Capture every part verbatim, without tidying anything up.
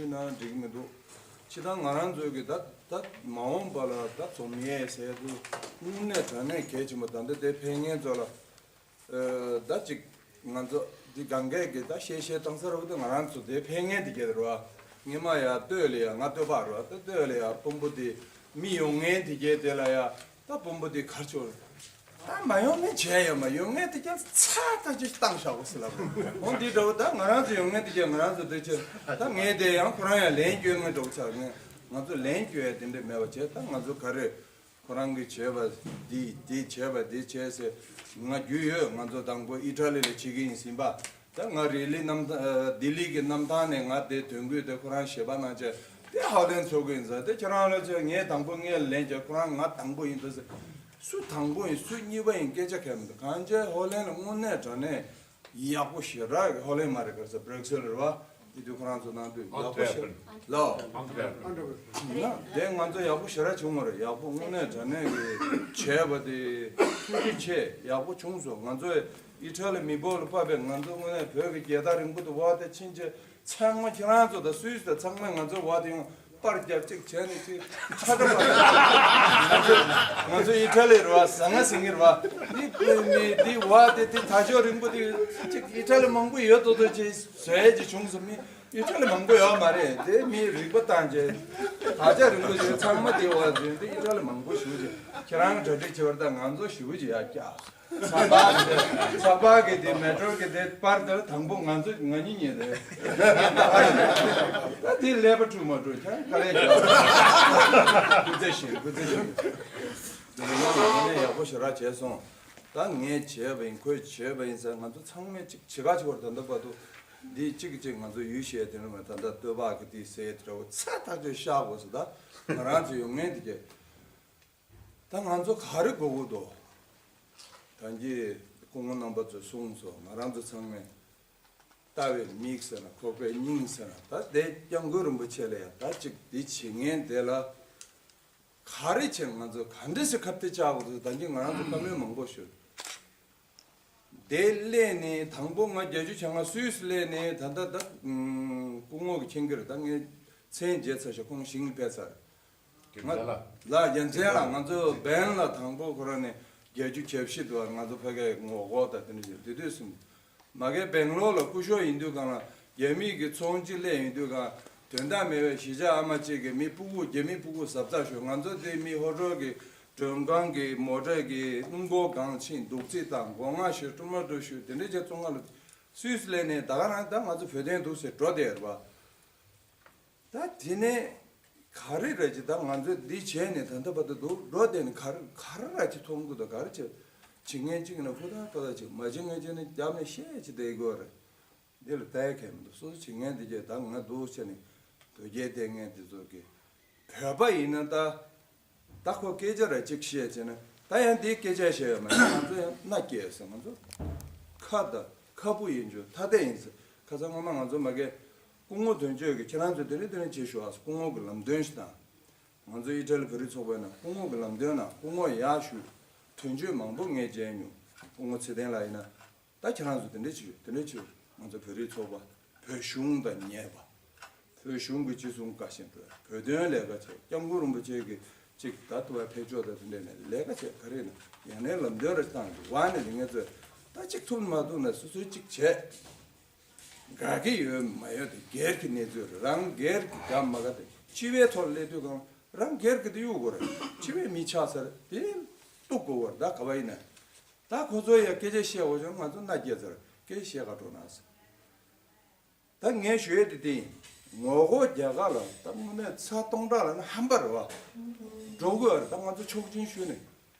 ན་འགྲིག་མི་འདུག་སྤྱིར་བཏང་ང་རང་ཚོའི་གི་ད་ད་མ་འོངས་པ་ལ་ད་འཛོམས་ཡས་ཟེར་དུས་དངོས་གནས་དྲང་གནས་གལ་ཆེན་པོ། ད་ལྟ་དེ་ཕེབས་མཁན་ཚོ་ལ་ཨ་ད་ཅིག་ང་ཚོ་འདི་གང་གས་གི་ད་བཤད་བཤད་བཏང་ས་རུ་ད་ང་རང་ཚོ་དེ་ཕེབས་མཁན་དེ་གས་རེད་བ། སྔོན་མ་ཡ་སྟོད་ལ་ཡ་ང་སྟོད་པ་རེད་བ། ད་སྟོད་ལ་ཡ་དཔོན་པོ་དེ་མི་ཡོང་མཁན་དེ་གས་དེ་ལ་ཡ་ད་དཔོན་པོ་དེ་གར་ཆོག་ད་མ་ཡོང་མཁན་བྱས་ཡོད་མ་ཡོང་མཁན་དེ་ཀྱང་ཚ་ཐག་ཆོད་བཏང་བཞག་གོ་ཟེར་ལབ། འོ་འདི་འདྲ་བོ་ད་ང་རང་ཚོ་ཡོང་མཁན་དེ་ཀྱང་ང་རང་ཚོ་དེ་ཆེ་ད་ངས་དེ་ཡང་ཁོ་རང་ཡང་ལན་སྐྱོན་མཁན་འདྲ་བོ་ཆགས་ནས་ང་ཚོ་ལན་སྐྱོན་ཡ་དེ་འདྲ་མེད་པ་བྱས། ད་ང་ཚོ་ག་རེ་ཁོ་རང་གིས་བྱས་པ་འདི་འདི་བྱས་པ་འདི་བྱས་ཟེར་ང་རྒྱུས་ཡོད། ང་ཚོ་དང་པོ་ཨི་ཊ་ལི་ལ་བྱེད་ཀྱི་ཡིན་ཟིན་པ། ད་ང་རི་ལི་གནམ་ཐང་ལྡི་ལི་གི་གནམ་ཐང་ནས་ང་དེ་དོན་གུས་དེ་ཁོ་རང་ཞེ་པ་གནང་བྱས་དེ་ཧ་ལན་ཚོགས་ཀྱི་ཡིན་ཟེར། དེ་ཁྱེད་རང་ལ་ཚོད་ངས་དང་པོ་ངས་ལན་བྱས་ཁོ་རང་ང་དང་པོ་ཡིན་ད་ཟེར། སུ་དང་པོ་ཡིན་སུ་གཉིས་པ་ཡིན་སྐད་ཆ་གལ་མི་འདུག་གང་བྱས་ཧ་ལན་ལ་དངོས་གནས་དྲང་གནས་ཡག་པོ་ཞེ་དྲག་གི་ཧ་ལན་མ་རེད་ག་ཟེར། བྷྲེག་སིལ་རེད་བ། དེ་དུས་ཁོ་རང་ཚོ་ནང་དུ་ཡག་པོ་ཞེ་ལོ། ན་དེ་ང་ཚོ་ཡག་པོ་ཞེ་དྲག་བྱུང་བ་རེད། ཡག་པོ་དངོས་གནས་དྲང་གནས་ཀྱི་བྱས་པ་དེ་ཐུགས་རྗེ་ཆེ། ཡག་པོ་བྱུང་སོང་། ང་ཚོ་ཨི་ཊ་ལི་མི་འབོར་ལ་ཕབ་པའི་ང་ཚོ་དངོས་གནས་བོད་ཀྱི་རྒྱལ་དར་རིང་པོ་དུ་བ་དེ་ཕྱིན་ཆད་ཚང་མ་ཁྱེད་རང་ཚོ་དང་སུད་སི་དང་ཚང་མས་ང་ཚོ་བ་དེ་ཡང་པར་རྒྱབ་ཅིག་བྱས་ནས་ཅིག་ཁ་ཁྲ་པ། ང་ཚོ་ང་ཚོ་ཨི་ཊ་ལི་རེད་བ། ཟ་ང་ཟིང་གི་རེད་བ། འདི་མི་འདི་བ་དེ་དེ་དར་ལྕོག་རིང་པོ་དེ་ཅིག་ཨི་ཊ་ལི་མང་པོ་ཡོད་དོ་དོ་ཅིག་བཟོས་ཅིག་བྱུང་སོང་། མི་ཨི་ཊ་ལི་མང་པོ་ཡོད་མ་རེད། དེ་མི་རིག་པ་བཏང་རྗེས་དར་ལྕོག་རིང་པོ་དེ་ཚང་མ་དེ་བ་ཟིན་དེ་ཨི་ཊ་ལི་མང་པོ་ཞུ་རྗེས་ཁྱེད་རང་གྲ་སྒྲིག་བྱེད་པར་ད་ང་ཚོ་ཞུ་རྗེས་ཡ་སྐྱག་ཚགས་པར་ཚགས་པར་གྱི་དེ་མེ་ཊོར་གྱི་དེ་པར་དེར་དང་པོ་ང་ཚོ་ང་གཉིས་ཉལ་རེད། ད་དེ་ཀླད་པ་འཁྲུག་མ་འཁྲུག་ཁྱང་དཀའ་ལས་རྒྱག་སྐུ་ཚེ་ཞིག་སྐུ་ཚེ་ཞིག་དེ་ནས་ཡག་པོ་ཞེ་དྲག་བྱས་སོང་། ད་ངས་བྱས་པ་ཡིན་ཁོས་བྱས་པ་ཡིན་ཟེར་ང་ཚོ་ཚང་མས་གཅིག་བྱེད་ག་བྱེད་པར་ད་ལྟ་བར་དུ་འདི་གཅིག་གིས་གཅིག་ང་ཚོ་ཡུལ་གཞན་དེ་འདྲ་མ་ད་ལྟ་སྟོད་པ་གི་དེ་ཟེར་དེ་འདྲ་བོ་ཚ་ཐག་ཆོད་བཤགས་དགོས་སོ། ད་ང་རང་ཚོ་ཡོང་མཁན་དེ་གས། ད་ང་ཚོ་ག་རེ་དགོས་ཀྱི་འདུག་ད་གིན་སྐུ་ངོ་རྣམ་པ་ཚོས་གསུངས་སོང་། ང་རང་ཚོ་ཚང་མས་ལྟ་བའི་མིག་ཟེར་ན་ཁོག་པའི་སྙིང་ཟེར་ན་ད་དེ་སྐྱབས་མགོན་རིན་པོ་ཆེ་ལ་ཡང་ད་ཅིག་འདི་བྱེད་མཁན་དེ་ལ་ག་རེ་བྱས་ང་ཚོ་ག་འདྲ་སེ་ཁ་གཏད་བཅག་དགོས་འདུག་ད་གིན་ང་རང་ཚོ་བཀའ་མོལ་མང་པོ་ཞུས། དེ་སླེབས་ནས་དང་པོ་ང་བརྒྱད་ཅུ་གྱ་ལྔ་སུད་སི་སླེབས་ནས་ད་ལྟ་ད་སྐུ་ངོ་གི་མཁྱེན་གྱི་རེད། ད་ངས་མཚན་བརྗེད་ཚར་ཤག་ཁོང་ཞིང་ལ་ཕེབས་ཚར། རྒྱལ་མཚན་ལགས། ལགས་རྒྱལ་མཚན་ལགས། ང་ཚོ་བན་ལ་དང་པོ་ཁོ་རང་ནས་བརྒྱད་ཅུ་གྱ་བཞི་དུ་བ་ང་ཚོ་ཕ་གིའི་ངོ་ལྐོག་དང་དེ་འདྲ་བྱས་དེ་དུས་སུ་མ་གི་སྦེང་ལོར་ལ་སྐུ་ཞབས་ཡིན་དུས་གང་ལ་རྒྱ་མི་གི་ཚོང་ཅིག་སླེབས་ཡིན་དུས་གང་དོན་དག་མེད་པའི་གཞིས་ཆགས་ཨ་མ་གཅིག་གི་མི་སྤུ་གུ་རྒྱ་མི་སྤུ་གུ་གཟབ་གཟབ་ཞུ། ང་ཚོ་དེ་མི་ཧོ་ཊེལ་གི་མགྲོན་ཁང་གི་མོ་ཊ་གི་སྣུམ་འཁོར་སྒང་ཕྱིན་འདུག་རྩིས་དང་སྒོ་ང་ཞོལ་ཀྲུ་མ་ཀྲུ་ཞུ་དེ་འདྲ་བྱས་བཙོང་ང་ལ་སུད་སི་སླེབས་ནས་ད་ག་རང་ད་ང་ཚོ་བོད་དོན་འདུག་ཟེར་འགྲོ་བསྡད་ཡོད་རེད་པ། ད་དེ་ནས་ག་རེ་ར་ཅིག་ད་ང་ཚོས་འདི་བྱས་ནས་ད་ལྟ་བར་དུ་འདུག་འགྲོ་བསྡད་ནས་ག་རེ་ག་རེ་ར་ཅིག་མཐོང་གི་འདུག་ག་རེ་བྱེད་བྱེད་མཁན་གཅིག་ན་ཧུར་ཐག་ཧུར་ཐག་ཅིག་མ་བྱེད་མཁན་གཅིག་ནི་རྒྱབ་ནས་བཤད་ཅིག་བསྡད་དགོས་རེད། འདི་ལ་ལྟ་ཡ་གལ་མི་འདུག་སོ་སོ་བྱེད་མཁན་འདི་གས་ད་ང་འདུག་བྱས་ནས་དོལ་རྒྱལ་བསྟེན་མཁན་འདི་ཚོ་གི་བོད་པ་ཡིན་ན་ད། ད་ཁོ་སྐད་ཆ་ར་གཅིག་བཤད་བྱས་ན་ད་ཡང་འདིའི་སྐད་ཆ་བཤད་ཡོད་མ་རེད། ང་ཚོ་ཡང་མནའ་སྐྱེལ་ཟེར། ང་ཚོ་ཁ་ད་ཁ་སྤུ་ཡིན་ཆོག་ཐ་དད་ཡིན་ཟེར། ཁ་སང་སྔོན་མ་ང་ཚོ་མ་གི་སྐུ་ངོ་དོན་གཅོད་ཀྱིས་ཁྱེད་རང་ཚོ་དེ་འདྲ་དེ་འདྲ་བྱེད་ཤོག་ཨ། སྐུ་ངོ་གི་ལམ་སྟོན་ཞིག་དང་། ང་ཚོ་ཨི་ཊ་ལི་བོད་རིགས་ཚོགས་པའི་ནང་སྐུ་ངོ་གི་ལམ་སྟོན་ནང་སྐུ་ངོ་ཡག་ཞུ། དོན་གཅོད་མང་པོ་ངས་མཇལ་མྱོང་། སྐུ་ངོ་ཚེ་བརྟན་ལགས་ཡིན་ན། ད་ཁྱེད་རང་ཚོ་དེ་འདྲ་བྱེད་དེ་འདྲ་བྱེད། ང་ཚོ་བོད་རིགས་ཚོགས་པ་བོད་གཞུང་དང་ཉེ་བ། བོད་གཞུང་གི་ཅི་གསུང་བཀའ་བཞིན་སྒྲུབ། བོད་དོན་ལས་ཀ་བྱེད། སྐྱབས་མགོན་རིན་པོ་ཆེ་གི་ཅིག་ད་ལྟ་བ་ཕེབས་ཕྱོགས་དང་དེ་འདྲ་ནས་ལས་ཀ་བྱེད་ག་རེ་ན་ཡང་ནས་ལམ་སྟོན་རེ་བཏང་གི་བ་ནས་ལས་ངེད་ཚོས་ད་ཅིག་ཐུབ་མ་ཐུབ་ན་སོ་སོའི་ཅིག་བྱས། དགའ་གི་ཡོད་མ་ཡོད་དེ་སྒེར་གྱི་གནས་ཚུལ་རེད། རང་སྒེར་གྱི་དགའ་མ་དགའ་དེ་སྤྱི་པའི་ཐོག་སླེབས་དུས་གང་རང་སྒེར་གྱི་དེ་གཡུག་དགོས་རེད། སྤྱི་པའི་མི་ཆགས་ཚར་དེ་གཏུག་དགོས་པར་ད་ག་བ་ཡིན་ན། ད་ཁོ་ཚོ་ཡ་སྐད་ཆ་བཤད་འོ་ཅང་ང་ཚོ་མནའ་སྐྱེལ་ཚར་སྐད་ཆ་བཤད་ག་འགྲོ་ན་ཟེར། ད་ངས་ཞུ་ཡས་དེ་དེ་ཡིན། ངོ་ལྐོག་རྒྱ་གར་ལ་ད་དངོས་གནས་ཚ་སྟོང་ཕྲག་ལ་ནི་ཧམ་པ་རེད་བ། འགྲོ་དགོས་རེད། ད་ང་ཚོ་ཆོག་མཆན་ཞུས་ནས་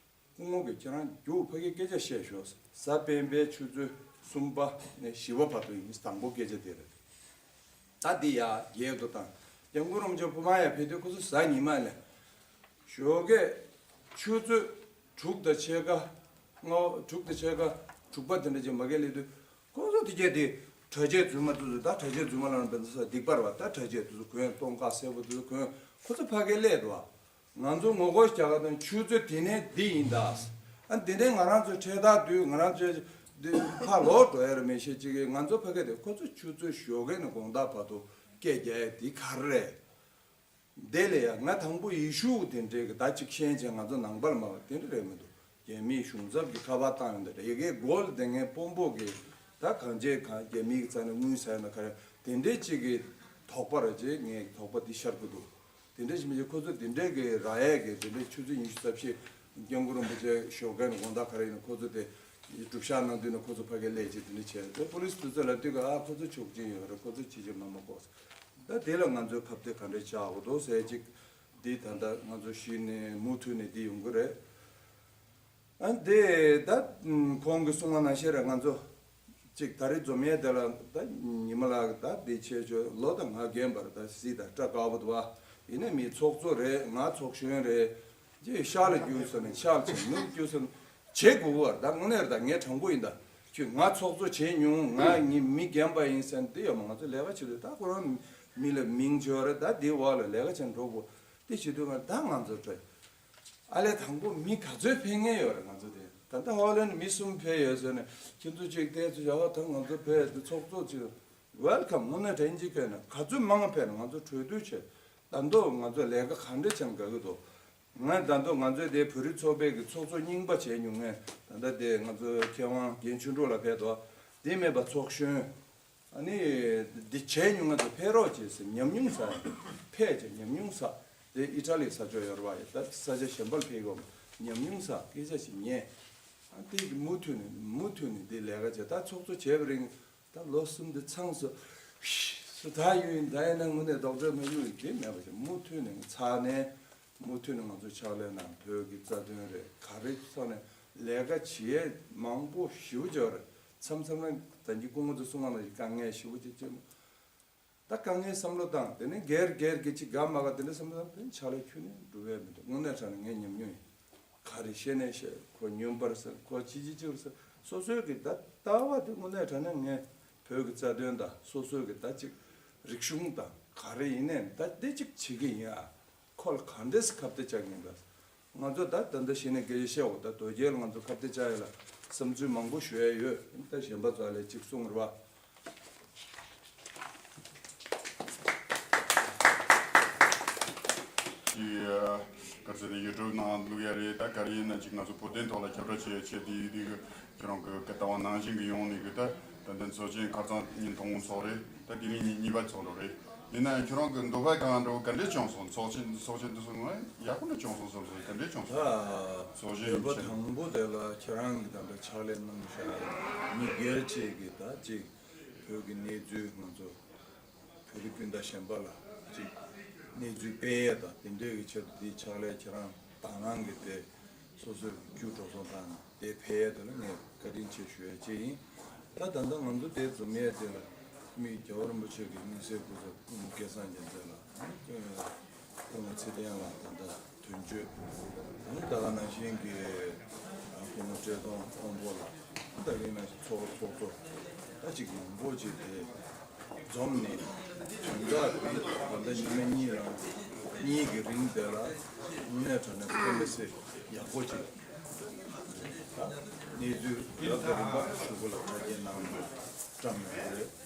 སྐུ་ངོ་གིས་ཁྱེད་རང་རྒྱུགས་ཕ་གིར་སྐད་ཆ་བཤད་ཤོག་ཟེར། གཟའ་སྤེན་པའི་ཆུ་ཚོད་གསུམ་པ་ནས་བཞི་པ་བར་དུ་ཡིན། དང་པོ་སྐད་ཆ་དེ་རེད། ད་འདི་ཡ་རྒྱལ་དུ་བཏང་། སྐྱབས་མགོན་རིན་པོ་ཆེ་ཕ་མ་ཡ་ཕེབས་དུས་ཁོ་ཚོ་གཟའ་ཉི་མ་ལས་ཞོགས་ཀས་ཆུ་ཚོད་དྲུག་དང་ཕྱེད་ཀ་ལྔ་དྲུག་དང་ཕྱེད་ཀ་དྲུག་པ་དེ་འདྲ་ཅིག་མ་གི་སླེབས་དུས་ཁོ་ཚོ་དེ་གས་དེ་གྲྭ་ཆས་རྫུན་མ་དེ་ཚོ་ད་གྲྭ་ཆས་རྫུན་མ་ལ་ནི་བན་ས་སྡིག་པ་རེད་བ། ད་གྲྭ་ཆས་དེ་ཚོ་གོན་སྟོང་ཀ་སེར་པོ་དེ་ཚོ་གོན་ཁོ་ཚོ་ཕ་གིར་སླེབས་འདུག་བ། ང་ཚོ་ངོ་རྒོལ་རྒྱག་ག་དང་ཆུ་ཚོད་དེ་ནས་འདི་ཡིན་ད། ཨ་འདི་ནས་ང་རང་ཚོའི་འཕྲེད་དར་བསྡུས་ང་རང་ཚོའི་འདི་ཕར་ལོག་འགྲོ་ཡ་རེད་མི་ཤེས་ཅིག་གིས་ང་ཚོ་ཕ་གི་དེ་ཁོ་ཚོ་ཆུ་ཚོད་ཞོགས་ཀས་ནས་དགོང་དག་བར་དུ་ སྐད་རྒྱག་ཡ་དེ་ག་རེ་རེད། དེ་ལས་ཡང་ང་དང་པོ་ཡེ་ཤུ་དེ་འདྲའི་གི་ད་ཅིག་ཤེས་བྱས་ང་ཚོ་ནང་པར་མ་བ་དེ་འདྲ་རེད་མི་འདུག་རྒྱ་མིའི་གཞུང་ཚབ་ཀྱི་ཁ་པར་བཏང་ཡོང་དུས་ཡ་གའི་གོལ་དེ་ངའི་དཔོན་པོ་གི་ད་གང་བྱས་གང་རྒྱ་མིའི་རྩ་ནས་དངུལ་ཟ་ཡ་ན་ག་རེ་དེ་འདྲའི་ཅིག་གི་དོགས་པ་ར་ཅིག་ངའི་དོགས་པ་དེ་ཤར་གི་འདུག་དེ་འདྲ་ཞིག་མི་བྱེད་ཁོ་ཚོ་དེ་འདྲའི་གི་ར་ཡས་གི་དེ་འདྲའི་ཆུ་ཚོད་ཉི་ཤུ་རྩ་བཞི་སྐྱབས་མགོན་རིན་པོ་ཆེ་ཞོགས་ཀའི་དགོང་དག་ག་རེ་ཡིན་ན་ཁོ་ཚོ་དེ་སྒྲུབ་ཞག་གནང་དུས་ན་ཁོ་ཚོ་ཕ་གི་ལས་བྱེད་དེ་འདྲ་བྱས་དེ་པོ་ལིས་དུས་ཚོད་ལ་དུས་ག་ཨ་ཁོ་ཚོ་ཆོག་མཆན་ཡོད་རེད། ཁོ་ཚོ་ཅི་བྱེད་མ་མ་གོ་ས། ད་དེ་ལ་ང་ཚོའི་ཁ་གཏད་ག་འདྲས་བྱ་དགོས་འདུག་ཟེར་ཅིག་འདི་ད་ལྟ་ང་ཚོ་གཞི་ནས་མུ་མཐུད་ནས་འདི་ཡོང་གི་རེད། ཨ་འདི་ད་ཁོང་གིས་གསུངས་པ་ནང་བཞིན་རེད། ང་ཚོ་ཅིག་ད་རེས་འཛོམས་ཡས་དེ་ལ་ད་ཉི་མ་ལགས་ད་འདི་ཆེ་ཆོས་ལོ་དང་ང་རྒན་པར་ད་སྲིད་ད་སྐྲ་དཀར་པོ་འདུག་བ། ཡིན་ན་མི་ཚོགས་གཙོ་རེད། ང་ཚོགས་གཞོན་རེད། ཅེས་ཤག་ལ་རྒྱུགས་སོང་ནས་ཤག་ལ་ཆེ་ནུབ་རྒྱུགས་སོང་ནས་བྱེད་དགོས་པར་ད་དངོས་གནས་ད་ངས་དྲང་པོ་ཡིན་ད། ཁྱོད་ང་ཚོགས་གཙོ་བྱས་མྱོང་། ང་ཉི་མི་རྒན་པ་ཡིན་ཟེར་ན་དེ་ཡོད་མ། ང་ཚོ་ལས་ཀ་བྱེད་དུས་ད་ཁོ་རང་མི་ལ་མིང་བརྗོད་རེད། ད་དེའི་འོག་ལ་ལས་ཀ་བྱེད་འགྲོ་དགོས། དེ་བྱེད་དུས་ང་ད་ང་ཚོ་གྲོས་ཨ་ལས་དང་པོ་མི་ག་ཚོད་ཕེབས་མཁན་ཡོད་རེད། ང་ཚོ་དེ་ད་ལྟ་ཧོ་ལན་མི་གསུམ་ཕེབས་ཡོད་ཟེར་ནས་ཁྱེད་ཚོ་ཅིག་བལྟས་ཚོ་བྱ་བ་ད་ང་ཚོ་ཕེབས་དུས་ཚོགས་གཙོ་ཅིག་ཝེལ་ཀམ་དངོས་གནས་དྲན་གྱི་ཕེབས་ན་ག་ཚོད་མང་ཕེབས་ན་ང་ཚོ་གྲོས་བསྡུར་བྱེད་ད་མདོ་ང་ཚོ་ལས་ཀ་ག་འདྲ་བྱེད་ན་དགའ་གི་འདུག་ང་ད་དུང་ང་ཚོའི་དེ་བོད་རིགས་ཚོགས་པའི་གི་ཚོགས་གཙོ་རྙིང་པ་བྱས་མྱོང་མཁན་ད་ལྟ་དེ་ང་ཚོའི་མཁས་དབང་རྒན་ཆོས་གྲུབ་ལགས་ཕེབས་འདུག་དེ་མེད་པ་ཚོགས་གཞོན་ཨ་ནི་འདི་བྱས་མྱོང་མཁན་ཚོ་ཕེབས་རོགས་བྱེད་ཟེར་ཉམས་མྱོང་ས་ཕེབས་བྱས་ཉམས་མྱོང་ས་དེ་ཨི་ཊ་ལི་ས་ཕྱོགས་ཡོད་རེད་བ། ཡ་ད་ས་ཆ་གཞན་པར་ཕེབས་དགོས་ཉམས་མྱོང་ས་སྐད་ཆ་ཞིག་ཉན་ཨ་དེ་གི་མུ་མཐུད་ནས་མུ་མཐུད་ནས་འདི་ལས་ཀ་བྱས་ད་ཚོགས་གཙོ་བྱས་པ་རིང་། ད་ལོ་གསུམ་དུ་ཚང་སོ། སུ་ད་ཡོད་ཡིན་ད་ཡིན་ན་དངོས་གནས་རྡོག་རྩ་མི་གཡུག་ཡིན་དེ་མེད་པ་ཞིག་མུ་མཐུད་ནས་ཚར་ནས་མུ་མཐུད་ནས་ང་ཚོ་ཕྱག་ལས་གནང་། བོད་ཀྱི་རྩ་དོན་རེད། ག་རེ་ཚོགས་ནས་ལས་ཀ་བྱེད་མང་པོ་ཞེ་པོ་ཅིག་ཡོད་རེད། མཚམས་མཚམས་ན་ད་གིན་སྐུ་ངོ་ཚོ་གསུང་བ་ནང་བཞིན་དཀའ་ངལ་ཞེ་པོ་ཅིག་ཅིག་ད་དཀའ་ངལ་བསམ་བློ་བཏང་དེ་ནས་སྒེར་སྒེར་གྱི་ཅིག་དགའ་མ་དགའ་དེ་འདྲ་བསམ་བློ་བཏང་དེ་ཕྱག་ལས་ཁྱོན་ནས་འགྲུབ་ཡས་མི་འདུག་དངོས་གནས་དྲང་ནས་ངའི་ཉམས་མྱོང་ཡིན། ག་རེ་བཤད་ནས་བཤད། ཁོ་ཉུང་པར་ཟེར། ཁོ་ཅི་ཅི་ཅི་ཟེར། སོ་སོའི་གི་ད་ལྟ་བ་དེ་དངོས་གནས་དྲང་གནས་ངས་བོད་ཀྱི་རྩ་དོན་དང་སོ་སོའི་གི་ད་ཅིག་རིག་གཞུང་དང་ག་རེ་ཡིན་ནའི་ད་དེ་ཅིག་བྱེད་ཀྱི་ཡིན་ཨ། ཁོ་ལ་ག་འདྲས་སེ་ཁ་གཏད་བཅག་གི་ཡིན་པས། ང་ཚོ་ད་ད་ལྟ་གཞི་ནས་སྐད་ཆ་བཤད་འོ་ད་དོལ་རྒྱལ་ལ་ང་ཚོ་ཁ་གཏད་བཅག་ཡ་ལ་བསམ་ཚུལ་མང་པོ་ཞུ་ཡ་ཡོད། ད་གཞན་པ་ཚོ་ཨ་ལས་ཅིག་གསུང་རོགས། ཅིག་ག་ཚོད་ནས་ཡུ་ཊུབ་ནང་བླུག་ཡ་རེད། ད་ག་རེ་ཡིན་ན་ཅིག་ང་ཚོ་བོད་དོན་ཐོག་ལ་ཁྱབ་བསྒྲགས་བྱེད་ཡ་ཆེད་དུ་ཡིན་དུས་ཁྱོད་རང་གི་ལྟ་བ་ནང་བཞིན་གི་ཡོང་ནས་གི་ད་ད་ལྟ་ཚོགས་ཆེན་ཁ་སང་ཉིན་དང་པོ་ཚོགས་རེད། ད་དེ་རིང་ཉིན་གཉིས་པ་ཚོགས་འགྲོ་རེད། ཡིན་ན་ཡང་ཁྱོད་རང་གི་འདོད་པ་གང་འདྲ་བོ་ག་འདྲས་བྱུང་སོང་། ཚོགས་ཆེན་ཚོགས་ཆེན་འདི་ཚོ་ང་ཡག་པོ་འདྲ་བྱུང་སོང་བསམ་སོང་། ག་འདྲས་བྱུང་སོང་། ད་ཚོགས་ཆེན་འདོད་པ་ཆེན་དང་པོ་དེ་ལ་ཁྱེད་རང་གི་ད་ལྟ་ཕྱག་ལས་གནང་བཞག་མི་སྒེར་བཅས་ཀྱི་ད་ཅིག་བོད་ཀྱི་གནས་ཚུལ་ང་ཚོ་བོད་རིགས་སྤུན་ཟླ་གཞན་པ་ལ་ཅིག་གནས་ཚུལ་སྤེལ་ཡས་དང་དེ་འདྲའི་གི་ཆེད་དུ་དེའི་ཕྱག་ལས་ཁྱེད་རང་དང་རང་གི་དེ་སོ་སོའི་རྒྱུ་འགྲོ་སོང་དང་དེ་ཕེབས་ཡས་དེ་ལ་ངས་བཀའ་དྲིན་ཆེ་ཞུ་ཡས་ཅིག་ཡིན། ད་ད་ལྟ་ང་ཚོ་དེ་འཛོམས་ཡས་དེ་ལ་མི་རྒྱལ་བ་རིན་པོ་ཆེ་གི་དམིགས་བསལ་སྐུ་ཚབ་སྐུ་ངོ་སྐལ་བཟང་རྒྱལ་མཚན་ལགས། སྐུ་ངོ་ཚེ་བརྟན་ལགས་ད་ལྟ་དོན་གཅོད། ད་ག་ནང་བཞིན་གྱི་སྐུ་ངོ་བཀྲས་མཐོང་མཐོན་པོ་ལགས། ད་ག་ནང་བཞིན་ཚོགས་ཚོགས་གཙོ་ད་ཅིག་མང་པོ་ཅིག་དེ་འཛོམས་ནས་དོན་དག་འདི་ད་ལྟ་ཉི་མ་གཉིས་རང་གཉིས་ཀྱི་རིང་དེ་ལ་དངོས་གནས་དྲང་གནས་དཔེ་མི་སྲིད་ཡག་པོ་ཅིག་གནས་ཚུལ་རབ་དང་རིམ་པ་ཞུ་གུ་ལ་ཁ་སྐད་གནང་ནས་བཀྲམ་ཡོད་རེད།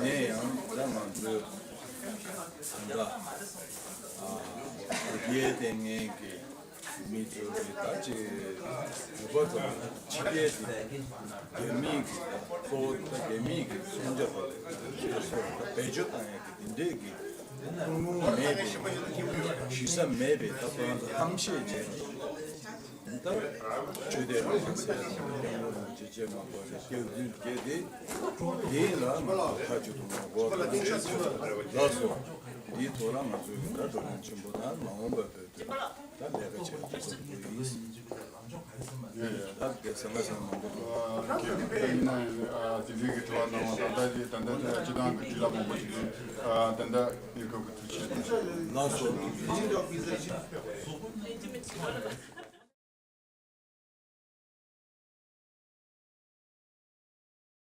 ཡིན་ན་ཡང་ད་ང་ཚོའི་ད་ལྟ་ཨ་བོད་རྒྱའི་ལྟས་ངན་གྱི་མི་ཚོའི་གི་ད་ཅིག་བོད་པ་ཚོ་ཕྱི་རྒྱལ་དེ་རྒྱ་མིའི་གི་ད་གཙོ་བོ་ད་རྒྱ་མིའི་གི་མཚོན་ཆ་ལ་ད་གསོ་ད་བེད་སྤྱོད་བཏང་ཡ་གི་དེ་འདྲས་གི་ཐུན་མོང་མེད་པའི་གཞི་རྩ་མེད་པའི་ད་ཁོ་རང་ཚོ་ཧམ་བཤད་བྱས་ནས། ད་ཆོས་དད་རང་བཞིན་གསལ་ཞིང་སྐྱེ་བོ་རང་བཞིན་ཅེས་མ་གོ་ཞིང་སྐྱེ་བོ་རྫུན་སྐྱེ་སྟེ། དེའི་ལ་མ་ཁ་ཆུ་དུ་མ་གོ་ལ་སོ། འདིའི་ཐོག་ལ་ང་ཚོས་ད་འགྲོ་ལན་ཆེན་པོ་དང་མ་འོངས་པ་བོད་དོན་ད་ལས་ཀ་བྱེད་དགོས་ཡིན། ད་དེ་ཟང་ངེ་ཟིང་མང་པོ་འདུག་ཨ་ཁྱེད་ཀྱིས་དེ་ནས་ཨ་དེ་འདྲའི་གི་དྲི་བ་གནང་བ་དང་ད་དེ་ད་ལྟ་སྤྱི་བཏང་གི་དྲི་ལ་མང་པོ་ཞིག་ཨ་ད་ལྟ་ཡོད་སྐབས་ཀྱི་ཐུགས་རྗེ་ཆེ། ལགས་སོ།